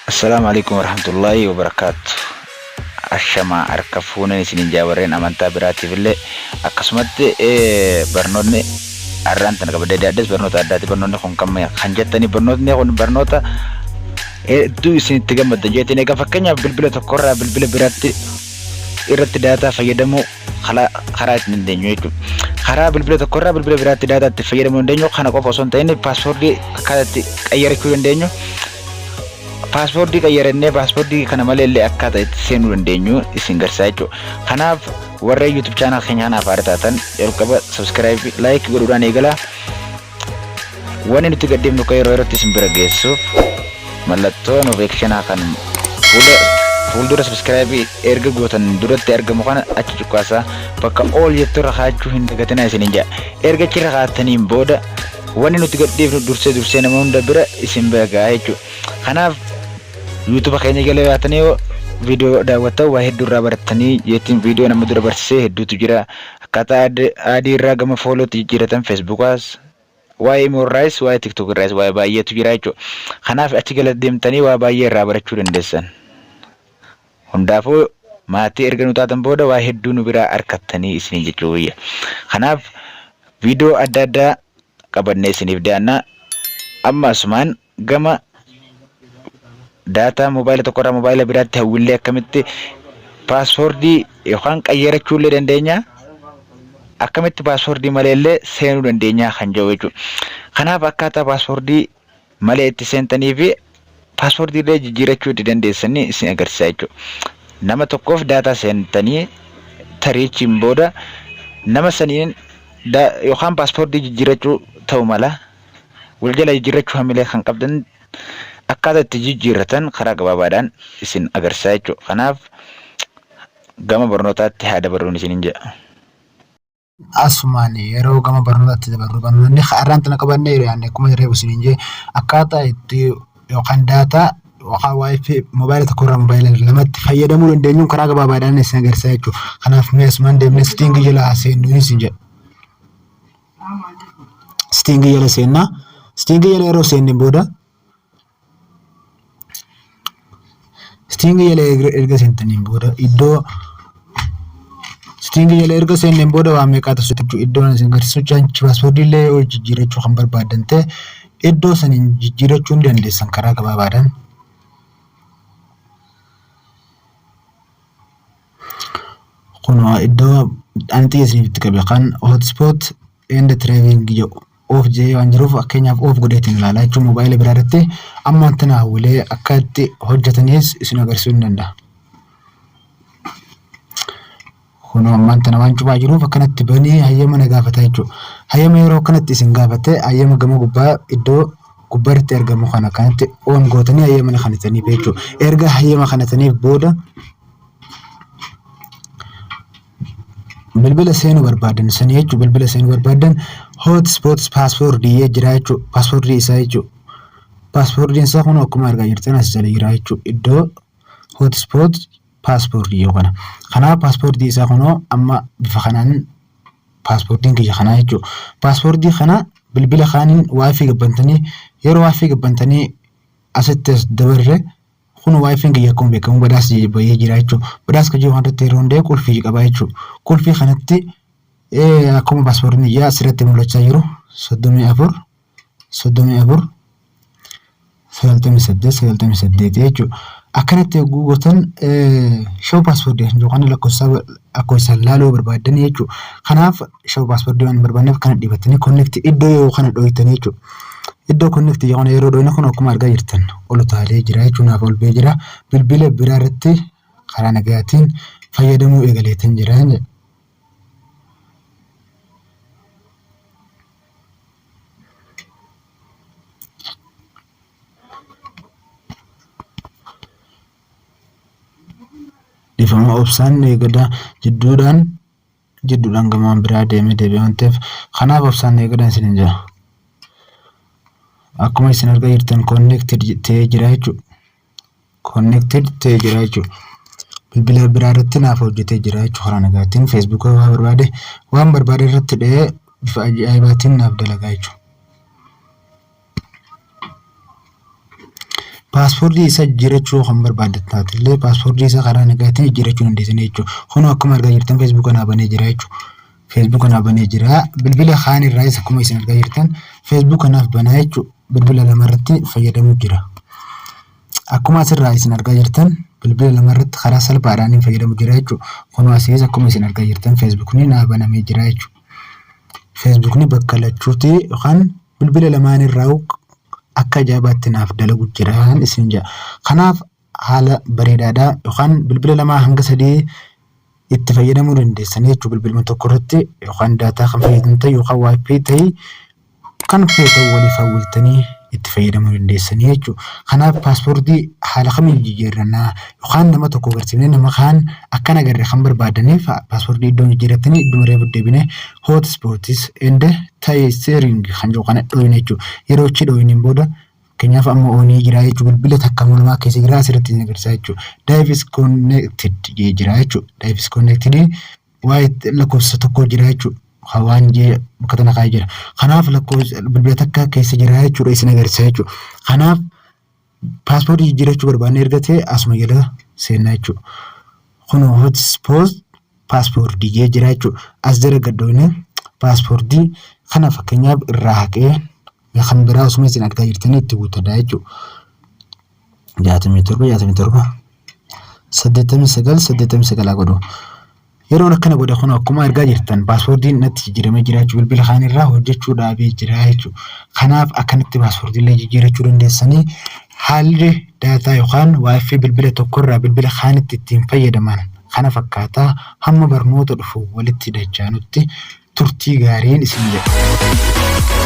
Assalaamu Aleykum Warahmatullaahi Wabarakaatu. Ashamaa harka fuuneen isiniin jaa warreen amantaa biraatiif illee akkasumatti barnoonni har'aan tana qabadee dhiyaadhes barnoota addaati. Barnoonni kun kan kan jettanii barnootni kun barnoota hedduu isin itti gammaddan jeetiin egaa fakkeenyaaf bilbila tokkorraa bilbila biraatti irratti daataa fayyadamuu karaa itti dandeenyu jechuudha. Karaa bilbila tokkorraa bilbila biraatti daataa itti fayyadamuu dandeenyu kana qofa osoo hin ta'in paaspoortii akkaataa itti qayyarachuu dandeenyu paaspoortii qayyarannee paaspoortii kana malee illee akkaataa itti seenuu dandeenyu isin garsiisa jechuudha. Kanaaf warreen YouTube channel keenya kanaaf haara taatan jalqaba subscribe like godhuudhaan eegalaa. Wanni nuti gadhiifnu kan yeroo yerootti isin bira geessuuf mallattoo notification kan fuula fuuldura subscribe erga gootan duratti argamu kana achi cuqqaasaa bakka all jettu irra kaa'achuu hin dagatinaa isiniin jedha. Erga achirra kaa'attaniin booda wanni nuti gadhiifnu dursee dursee nama hunda bira isin bira ga'a jechuudha. Kanaaf YouTube keenya jala yaatanii yoo viidiyoo daawwattan waa hedduu irraa barattanii jeettiin viidiyoo nama dura barsiisee hedduutu jira. Akkaataa aadii irraa gama foolootti jijjiiratan Feesbuukaas waa'ee imo irraayis waa'ee tiktok irraayis waa'ee baay'eetu jira jechuudha. Kanaaf achi gala deemtanii waa baay'ee irraa barachuu dandeessan. Hundaafuu maatii erga nu taatan booda waa hedduu nu biraa arkattanii isinii jechuu wayya. Kanaaf viidiyoo adda addaa qabannee isiniif dhiyaanna. Amma asumaan gama daataa moobaayila tokkorraa moobaayila biraatti hawwillee akkamitti paaswoordii yookaan qayyarachuu illee dandeenya. Akkamitti paaswoordii malee illee seenuu dandeenya kan jedhu jechuudha. Kanaaf akkaataa paaswoordii malee itti seentanii fi paaswoordii illee jijjiirachuu itti dandeessanii isin agarsiisa jechuudha. Nama tokkoof daataa seentanii tariichiin booda nama saniin yookaan paaswoordii jijjiirachuu ta'u mala. Wal jala jijjiirrachuu hamilee kan qabdan akkaataa itti jijjiirratan karaa gabaabaadhaan isin agarsiisa jechuudha. Kanaaf gama barnootaatti haa dabarruun isiniin jedha. Asumaan yeroo gama barnootaatti dabarru barnoonni har'aan tana qabannee dhiyaanne akkuma reefu isiniin jee akkaataa itti yookaan daataa yookaan wifi moobaayila tokkorraa moobaayila lamatti fayyadamuu dandeenyuun karaa gabaabaadhaan isin agarsiisa jechuudha. Kanaaf mee asumaan deemnee sitiingii jala haa seennu isin jedha. Sitiingii jala seenna. Sitiingii jala yeroo seenne booda sitiingii jala erga seentaniin booda iddoo sitiingii jala erga seenneen booda waan meeqaatu sitti jechuudha. Iddoon isin agarsiisu chanchi paaspoortii illee yoo jijjiirachuu kan barbaaddan ta'e iddoo saniin jijjiirachuu ni dandeessan karaa gabaabaadhaan. Kunoo iddoo ani xiyya isiniif itti qabe kan hotspot and tracking jedhu off jedhee waan jiruuf fakkeenyaaf off godheetiin ilaala jechuun moobaayila biraa irratti amma wanta na hawwilee akka itti hojjetanis isin agarsiisuu ni danda'a. Kunoo ammaan tana waan cufaa jiruuf akkanatti banee hayyama na gaafata jechuudha. Hayyama yeroo akkanatti isin gaafate hayyama gama gubbaa iddoo gubbaa irratti argamu kana akkanatti on gootanii hayyama na kanataniif jechuudha. Erga hayyama kanataniif booda bilbila seenuu barbaadan sanii jechuudha. Bilbila seenuu barbaadan hotspot password jira jechuudha. Password isaa jechuudha. Password isaa kun akkuma argaa jirtan as jala jira jechuudha. Iddoo hotspot password yoo kana. Kanaaf password isaa kunoo amma bifa kanaan paaspoortiin kiyya kanaa jechuudha. Paaspoortii kana bilbila kaaniin waayifii gabbantanii yeroo waayifii gabbantanii asitti as dabarre kun waayifiin kiyya akkuma beekamu badhaas bahee jira jechuudha. Badhaas kan jiru kanarratti yeroo hundee qulfii qaba jechuudha. Qulfii kanatti akkuma paaspoortiin kiyya asirratti mul'achaa jiru 34 34 98 98 jechuudha. Akkanatti yogguu gootan show paaspoortii kan jiru kana lakkoofsaan laaluu barbaaddan jechuudha. Kanaaf show paaspoortii waan hin barbaanneef kana dhiibattanii connect iddoo yoo kana dhooytanii jechuudha. Iddoo connect yoo kana yeroo dhooyne kun akkuma argaa jirtan ol utaalee jira jechuudha. Naaf ol ba'ee jira. Bilbila biraa irratti karaa nagayaatiin fayyadamuu eegaleetan jira. Dhiifama obsaan eegada jidduudhaan jidduudhaan gamaan biraa deemee deebi'e waan ta'eef kanaaf obsaan eegadaan isinin jedha. Akkuma isin argaa jirtan connected ta'ee jira jechuudha. Connected ta'ee jira jechuudha. Bilbila biraa irratti naaf hojjetee jira jechuudha karaa nagaatiin feesbuuka waan barbaade waan barbaade irratti dhahee bifa ajaa'ibaatiin naaf dalagaa jechuudha. Passwordii isaa jijjiirachuu kan barbaaddan taatellee passwordii isaa karaa nagaatiin jijjiirachuu dandeessan jechuudha. Kunoo akkuma argaa jirtan Facebook naa banee jira jechuudha. Facebook naa banee jira. Bilbila kaan irraayis akkuma isin argaa jirtan Facebook naaf banaa jechuudha. Bilbila lama irratti fayyadamuu jira. Akkuma asirraa isin argaa jirtan bilbila lama irratti karaa salphaadhaan hin fayyadamu jira jechuudha. Kunoo asiis akkuma isin argaa jirtan Facebookni naa banamee jira jechuudha. Facebookni bakka lachuuti yookaan bilbila lamaan irraa akka ajaa'ibaatti naaf dalagu jiraan isin jedha. Kanaaf haala bareedaadha yookaan bilbila lamaa hanga sadii itti fayyadamuu dandeessan jechuudha. Bilbiluma tokko irratti yookaan daataa kan fayyadamtan yookaan WiFi ta'e kan feetan waliif hawwiltanii itti fayyadamuu dandeessanii jechuudha. Kanaaf passwordii haala kamiin jijjiirrannaa yookaan nama tokko agarsiifnee nama kaan akka hin agarre kan barbaadaniif passwordii iddoon jijjiirrattanii idduma reefu deebinee hotspots and tethering kan jedhu kana dhooyina jechuudha. Yeroo achi dhooyiniin booda fakkeenyaaf amma onii jira jechuudha. Bilbila takka lamaa keessa jira asirratti isin agarsiisa jechuudha. Device connected jira jechuudha. Device connected waa'ee lakkoofsa tokko jira jechuudha. Waan jee bakka tana kaa'ee jira. Kanaaf lakkoofsa bilbila takka keessa jira jechuudha isin agarsiisa jechuudha. Kanaaf passwordii jijjiirachuu barbaanne erga ta'e asuma jala seennaa jechuudha. Kun hotspot passwordii jee jira jechuudha. As jala gaddoone passwordii kana fakkeenyaaf irraa haqee kan biraa osuma isin argaa jirtanii itti guuttadha jechuudha. 67 67 89 89 godhu. Yeroon akkana godhe kun akkuma argaa jirtan passwordiin natti jijjiiramee jira jechuudha. Bilbila kaan irraa hojjechuu dhaabee jira jechuudha. Kanaaf akkanatti passwordii illee jijjiirachuu dandeessanii haalli daataa yookaan WiFi bilbila tokkorraa bilbila kaanitti ittiin fayyadaman kana fakkaataa. Hamma barnoota dhufu walitti dachaanutti turtii gaariin isin jedha.